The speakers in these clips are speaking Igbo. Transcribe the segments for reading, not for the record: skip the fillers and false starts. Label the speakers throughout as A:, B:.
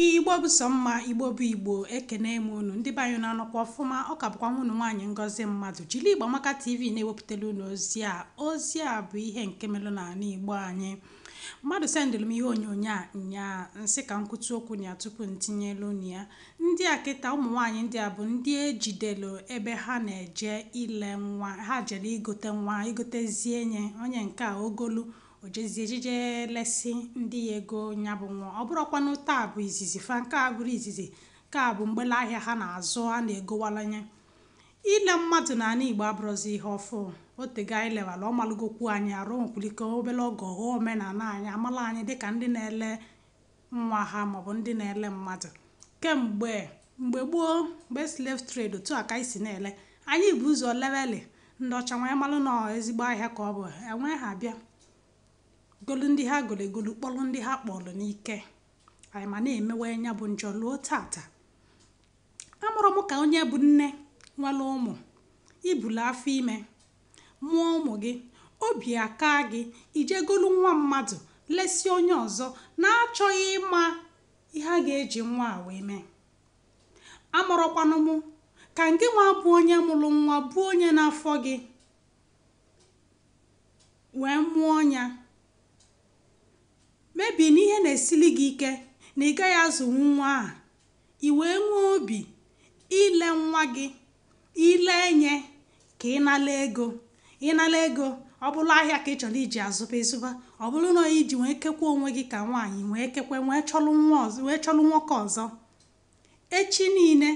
A: Igbo bụ sọ mma. Igbo bụ Igbo, ekene m unu. Ndị be anyị na-anọkwa ọfụma? Ọ ka bụkwa nwunu nwaanyị Ngozi Mmadụ jiri Igbo Amaka TV na-ewepụtara unu ozi a. Ozi a bụ ihe nke melụ n'ala Igbo anyị. Mmadụ sendịrị m ihe onyonyo a nyaa, nsị ka m kwutu okwu na ya tupu m tinyelu unu ya. Ndị a kịta, ụmụ nwaanyị ndị a bụ ndị ejidelu ebe ha na-eje ile nwa. Ha jere igote nwa, igotezie nye onye nke a ogolu ojezie ejije lesi ndị ya ego nya bụ nwa. Ọ bụrụkwanụ taa bụ izizi fa, nke a bụrụ izizi, nke a bụ mgbele ahịa ha na-azụ, a na-egowalanye. Ile mmadụ n'ala Igbo abụrụzi ihe ọfụ otego anyị lewara. Ọ malụgokwu anyị arụ, nwekwuru obere oge ọghọọ omenala anyị amala anyị dịka ndị na-ele nwa ha maọbụ ndị na-ele mmadụ. Kemgbe mgbe gboo, mgbe slave trade, otu a ka anyị si na-ele. Anyị bụ ụzọ leweli ndị ọcha nwee malụ na ezigbo ahịa ka ọ bụ. Enwe ha bịa golu ndị ha golu egolu, kpọlụ ndị ha kpọlụ n'ike. Anyị ma na-emewe ya bụ njọ luo tata. Amụrụ m ka onye bụ nne nwere ụmụ, ibulu afọ ime mụọ ụmụ gị, obi aka gị ijegolu nwa mmadụ lesi onye ọzọ na-achọghị ịma ihe a ga-eji nwa a wee mee. Amụrụkwanụ m ka ngị nwa bụ onye mụrụ nwa, bụ onye n'afọ gị wee mụọ ya, mebi na ihe na-esili gị ike na ị gaghị azụnwu nwa a, i wee nwee obi ile nwa gị, ile nye ka ị nala ego. Ịnala ego, ọ bụrụ ahịa ka ị chọrọ iji azụba ịzụba, ọ bụrụ na iji wee kekwa onwe gị ka nwaanyị wee kekwe, wee chọlụ nwa ọzọ, wee chọlụ nwoke ọzọ. Echi niile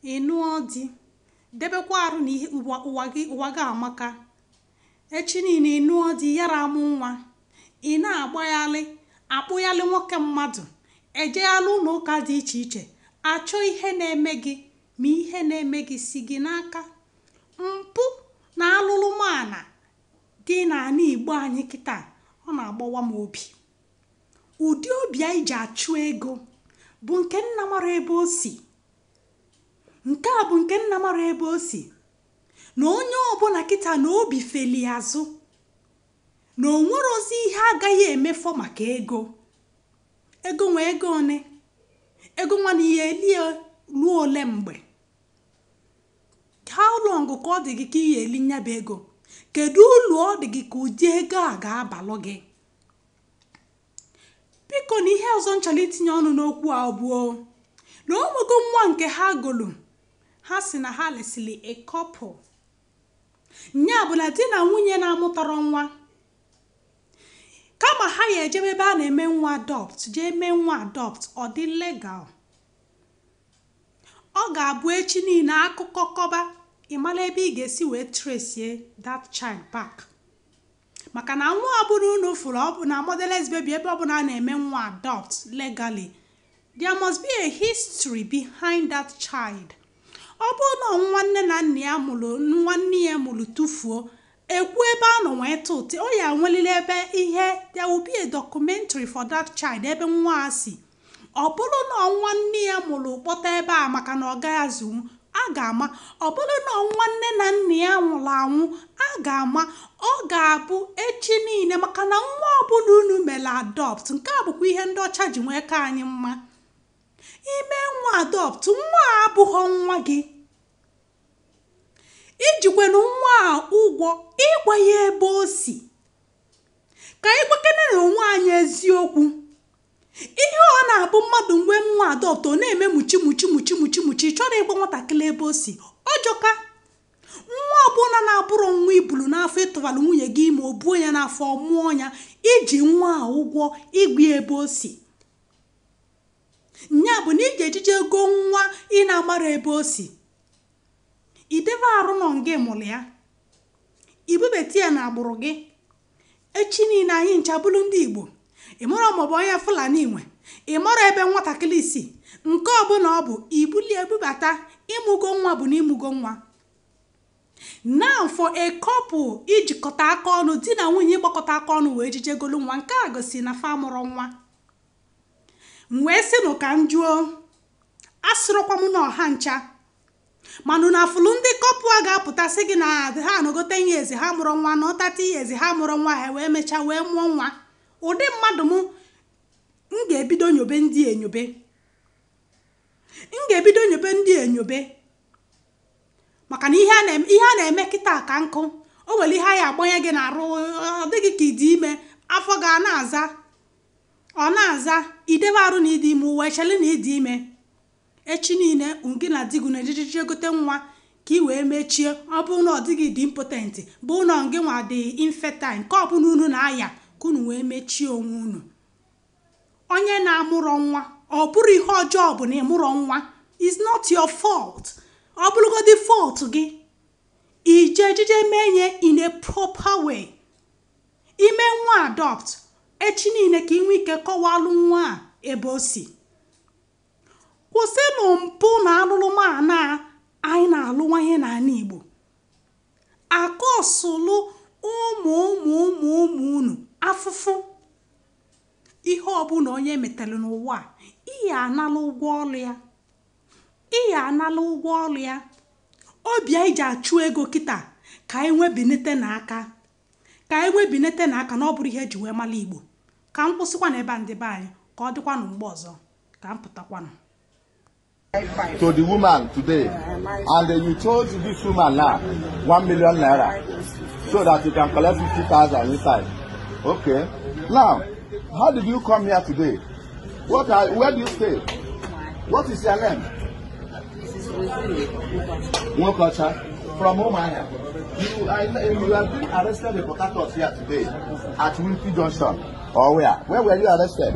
A: ị nụọ di, debekwa arụ na ihe ụwa gị, ụwa gị amaka. Echi niile ị nụọ di, yara amụ nwa, ị na-agbaghalị akpụghalị nwoke mmadụ, ejeghalị ụlọ ụka dị iche iche achọ ihe na-eme gị. Ma ihe na-eme gị si gị n'aka. Mpụ na alụlụmana dị n'ala Igbo anyị kịta, ọ na-agbawa m obi. Ụdị obi anyị ji achụ ego bụ nke nna mara ebe o si. Nke a bụ nke nna mara ebe o si, na onye ọbụla kịta na obi feli azụ na o nwerozi ihe agaghị emefọ maka ego. Ego nwe ego one, ego nwa na ihe elie ruo ole mgbe? How long ka ọ dị gị ka ị ga-eli nyaba ego? Kedu ulu ọ dị gị ka ụdị ego a ga-abalụ gị? Biko, na ihe ọzọ m chọrọ itinye ọnụ n'okwu a bụ na o nwego nwa nke ha golu, ha si na ha lesili a couple, nya bụ na di na nwunye na-amụtọrọ nwa, kama ha ya ejebe ebe a na-eme nwa adopt, jee mee nwa adopt, ọ dị legal. Ọ ga-abụ echi niile akụkọ kọba, ị mara ebe ị ga-esi wee trace that child back, maka na nwa ọbụla unu fụrụ, ọ bụ na motherless baby, ebe ọbụla a na-eme nwa adopt legally, there must be a history behind that child. Ọ bụrụ na nwa nne na nna ya mụrụ, nwanne ya mụrụ tụfuo, ekwu ebe a nọ wee tụ ụtị, ọ ya nwelile ebe ihe. There will be a documentary for that child, ebe nwa a si. Ọ bụrụ na nwanne ya mụrụ kpọta ebe a maka na ọ gaghị azụnwu, a ga-ama. Ọ bụrụ na nwanne na nna ya nwụrụ anwụ, a ga-ama. Ọ ga-abụ echi niile, maka na nwa ọbụla unu mere adopt, nke a bụkwa ihe ndị ọcha ji nwee ka anyị mma. Ime nwa adopt, nwa a abụghọ nwa gị. Ijikwenu nwa a ụgwọ ịgwa ya ebe o si. Ka anyị gwakene na onwe anyị eziokwu. Ihe ọ na-abụ mmadụ mgbe nwa adopt, ọ na-eme muchi muchi muchi muchi muchi, chọrọ ịgwa nwatakịrị ebe o si. Ọjọka nwa ọbụla na-abụrụ nwa ibulu n'afọ, ịtụbalụ nwunye gị ime, o buo ya n'afọ, mụọ ya, iji nwa a ụgwọ ịgwa ya ebe o si. Nya bụ na ị ga-ejije ego nwa ị na-amara ebe o si, idebe arụ nọ ngị mụrụ ya, ibubeta ya na agbụrụ gị. Echi niile anyị ncha bụrụ ndị Igbo, ị mara maọbụ onye Fulani nwe, ị mara ebe nwatakịrị si. Nke ọbụla ọ bụ, ibuli ebubata, ịmụgo nwa bụ na ịmụgo nwa. Now, for a couple ijikọta aka ọnụ, di na nwunye ịgbakọta aka ọnụ wee jijegolu nwa, nke a gosi na fa mụrụ nwa. M wee sị nụ ka m jụọ, asịrọkwa m na ọha ncha, mana na afụlụ ndị couple a ga-apụta sị gị na ha anọgo 10 years ha mụrụ nwa, nọ 30 years ha mụrụ nwa, ha wee mechaa wee mụọ nwa. Ụdị mmadụ m M ga-ebido nyobe ndị enyobe. M ga-ebido nyobe ndị enyobe. Maka na ihe a na-eme kịta ka nkụ. O nwere ihe anyị agbanye gị n'arụ, ọ dịghị ka ịdị ime, afọ ga na-aza. Ọ na-aza, idebe arụ na ịdị ime, ụwa echele na ịdị ime. Echi niile gị na di gị na-ejiji gote nwa ka ị wee mechie. Ọ bụrụ na ọ dịghị dị impotent, bụ na gị nwa dị infertile, nke ọ bụla unu na-aya ka unu wee mechie onwe unu. Onye na-amụrọ nwa, ọ bụrụ ihe ọjọọ bụ na ịmụrọ nwa, is not your fault. Ọ bụrụgodị fault gị, ije ejije mee in a proper way. Ime nwa adopt, echi niile ka ị nwee ike kọwalụ nwa a ebe o si. Kwụsịnụ mpụ na alụlụmana anyị na-alụwanye n'ala Igbo. Akọsụlụ ụmụ ụmụ ụmụ ụmụ unu afụfụ. Ihe ọbụla onye metere n'ụwa, ị ya anala ụgwọ ọlụ ya. Ị ya anala ụgwọ ọlụ ya. Obi anyị ji achụ ego kịta ka anyị nwebinete n'aka. Ka anyị nwebinete n'aka na ọ bụrụ ihe eji wee mara Igbo. Ka m kwụsịkwa n'ebe a ndị be anyị, ka ọ dịkwanụ mgbe ọzọ, ka m pụtakwanụ.
B: To the woman today, and then you told this woman now 1 million naira so that you can collect 50,000 inside. Okay. Now, how did you come here today? Where do you stay? What is your name? Nwokocha from Umuahia. You have been arrested in Port Harcourt here today at Wimpy Junction or where? Where were you arrested?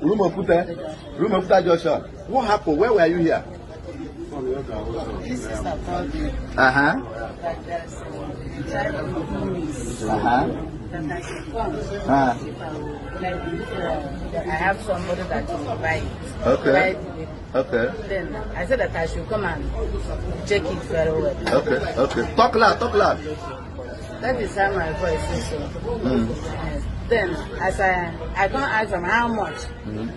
B: Rumuokwuta Junction. What happened? Where were you here?
C: This sister told me that there's a child who is that I should come. If I would like, if I have somebody that will buy it.
B: Okay.
C: Buy the baby.
B: Okay.
C: Then I said that I should come and check it very well.
B: Okay. Okay. Talk loud. Talk loud.
C: That is how my voice is. So. Yes. Then as I don't ask them how much.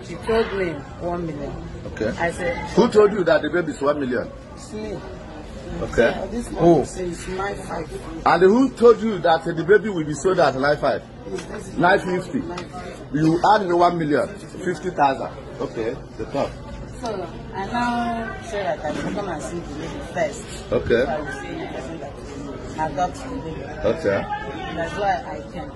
C: She told me 1 million.
B: Okay.
C: I said,
B: who told you that the baby is 1 million?
C: It's me.
B: Okay.
C: This one is 9.5.
B: And who told you that the baby will be sold at 9.5? 9.50. You add the 1 million, 50,000. Okay. The top.
C: So I now say that I should come and see the baby first.
B: Okay.
C: So I will see the person that adopts the baby.
B: Okay.
C: That's why I came.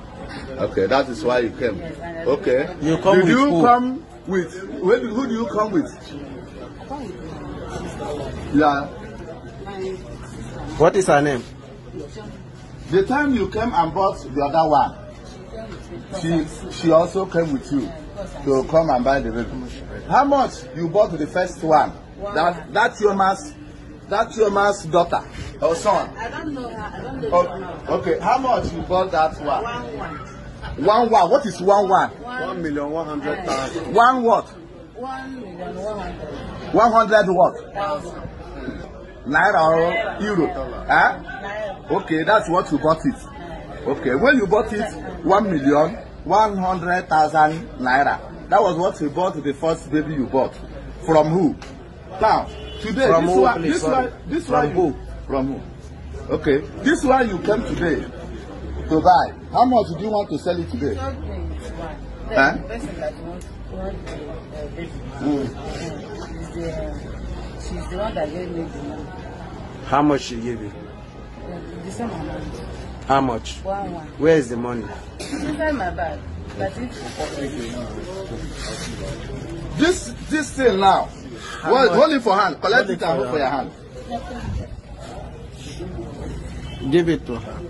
B: Okay, that is why you came.
C: Yes,
B: okay.
D: You come
B: Did
D: with
B: you
D: who?
B: Come with who do you come with?
C: I come with my sister.
B: Yeah.
C: My sister.
D: What is her name?
B: The time you came and bought the other one, she also came with you to come and buy the baby. How much you bought the first one? That's your man's daughter or son.
C: I don't know her. I don't know.
B: Oh, okay, how much you bought that one?
C: 1 1.
B: 1 1. What is 1 1?
D: 1,100,000.
B: 1 what?
C: 1,100,000.
B: 100 what? Naira or euro? Huh? Okay, that's what you bought it. Okay, when you bought it, 1,100,000 naira. That was what you bought the first baby you bought. From who? Now, today,
D: from
B: this
D: who,
B: one,
D: please,
B: this one, this
D: from
B: one,
D: who?
B: From who? Okay, this one you came today to buy. How much do you want to sell it today?
C: Huh? The person that wants the baby. She's the one that gave me the money.
D: How much she gave you?
C: The same amount.
D: How much?
C: 1 1.
D: Where is the money?
C: It's inside my bag. That's it.
B: This thing now. Well, hold it for hand. Collect it and hold for your hand.
D: Give it to her.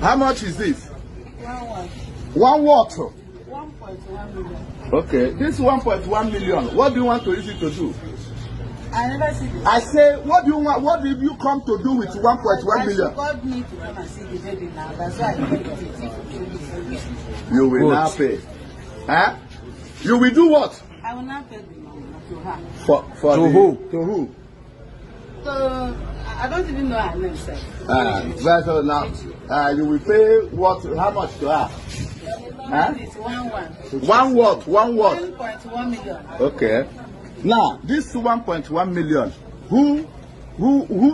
B: How much is this?
C: 1 1.
B: 1 what?
C: 1.1 million.
B: Okay, this 1.1 million. What do you want to use it to do?
C: I never see the.
B: I say, what do you want? What did you come to do with 1.1 million?
C: She called me to come and see the baby now. That's why I came to it.
B: You will now pay. Huh? You will do what?
C: I will not pay the money to her.
B: For
D: to who?
B: To who?
C: So I don't even know her name, sir.
B: Well, so now you will pay what? How much to her? Huh?
C: It's 1 1.
B: 1 what? 1 what?
C: 1.1 million.
B: Okay. Now this 1.1 million. Who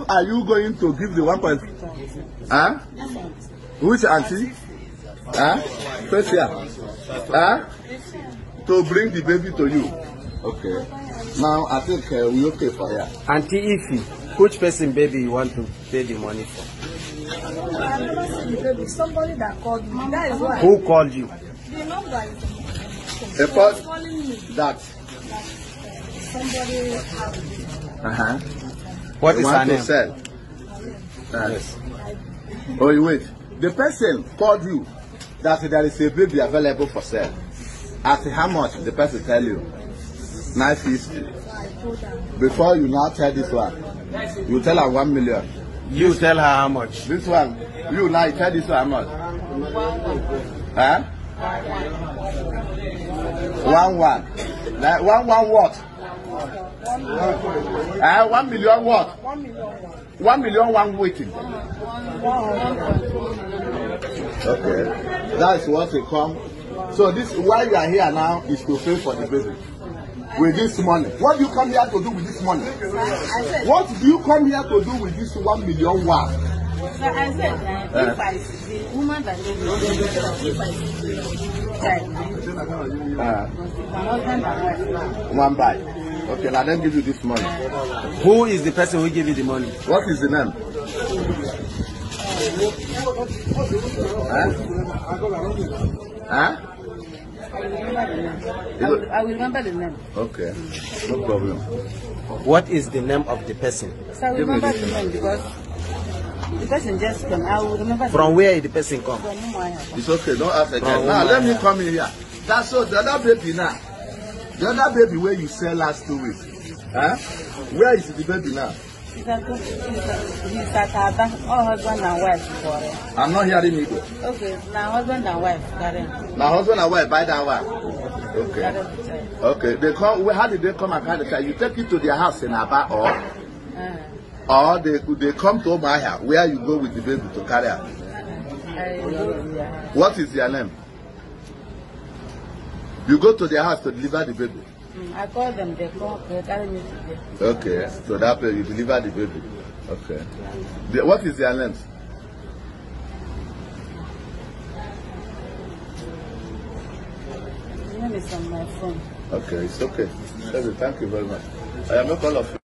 B: are you going to give the 1. Huh? Which auntie? Huh? Face here. Huh? To bring the baby to you. Okay. Now I think we okay for here.
D: Auntie Ify, which person baby you want to pay the money for?
C: I've never seen the baby. Somebody that called me. That is why.
D: Who called you?
C: The number is.
B: The
C: was calling me.
B: That.
C: Somebody.
B: Uh-huh.
D: What is her name?
B: Sell. Yes. Oh, you wait. The person called you that there is a baby available for sale. At how much the person tell you? 950. Before you now tell this one, you tell her 1 million.
D: You tell her how much?
B: This one, you now tell this one how much? Huh? 1 1. Like 1 1 what? 1 million what? 1 million 1 waiting. Okay, that's what they come. So this why you are here now is to pay for the baby with this money. What do you come here to do with this money? What do you come here to do with this 1 million 1?
C: So I said, if I see the woman that lives with, if I see the child, husband and wife.
B: One buy. Okay, now then give you this money.
D: Who is the person who give you the money?
B: What is the name? Huh? Huh?
C: I will remember the name.
B: Okay, no problem.
D: What is the name of the person?
C: So I will remember the name because the person just came. I will remember.
D: From where the person come?
C: From Umuahia.
B: It's okay, don't ask again. Now let me come in here. That's so the other baby now. The other baby where you sell last 2 weeks. Huh? Where is the baby now?
C: He's at Aba, all husband and wife for it.
B: I'm not hearing you.
C: Okay, now husband and wife, Karen.
B: Now husband and wife buy that one. Okay. Okay. They come. How did they come and carry the child? You take it to their house in Aba, or they come to Umuahia where you go with the baby to carry her. What is their name? You go to their house to deliver the baby.
C: I call them, they come, they carry me today.
B: Okay, so that place you deliver the baby. Okay. What is their name?
C: The name is on my phone.
B: Okay, it's okay. Thank you very much. I am not all of you.